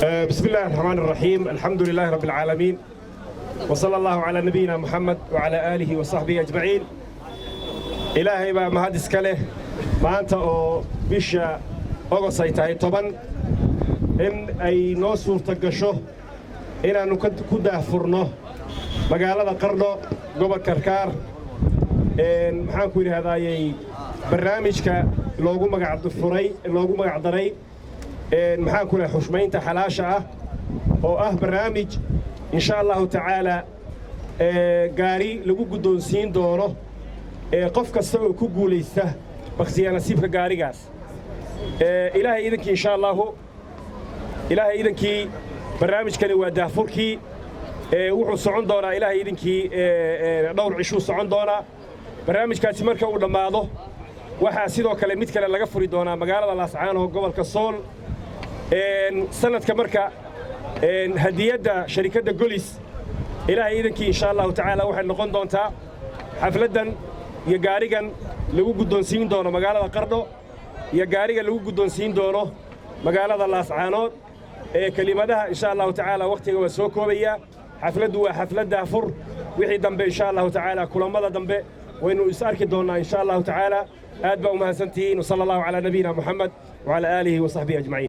بسم الله الرحمن الرحيم، الحمد لله رب العالمين، وصلى الله على نبينا محمد وعلى آله وصحبه أجمعين. Ilaahay baa mahad iska leh maanta oo bisha Ogos ay tahay 10 in ay noo suurta gasho inaannu ku daahfurno magaalada Qardho, gobol Karkaar, maxaan ku yidhahdaayey, barnaamijka loogu magacfuray, loogu magacdaray, maxaan ku lehay, Xushmaynta Xalaasha ah, oo ah barnaamij insha Allahu tacaala gaari lagu guddoonsiin doono qof kasta oo ku guulaysta bakhtiyaa nasiibka gaarigaas. Ilaahay idankii, insha Allahu, Ilaahay idankii, barnaamijkani waa daahfurkii. Wuxuu socon doonaa, Ilaahay idinkii, dhowr cishuu socon doonaa. Barnaamijkaasi marka uu dhammaado, waxaa sidoo kale mid kale laga furi doonaa magaalada Laascaano, gobolka Sool. Sanadka marka hadiyadda sharikadda Golis, Ilaahay idankii, insha Allahu tacaala, waxay noqon doontaa xafladdan iyo gaarigan lagu guddoonsiin doono magaalada Qardho iyo gaariga lagu guddoonsiin doono magaalada Laascaanood. Ee kelimadaha, insha Allahu tacaala, wakhtiga waa soo koobayaa. Xafladdu waa xaflad daafur. Wixii dambe, insha Allahu tacaala, kulammada dambe waynu is arki doonnaa, insha Allahu tacaala. Aad baa u mahadsantihiin. وصلى الله على نبينا محمد وعلى آله وصحبه أجمعين.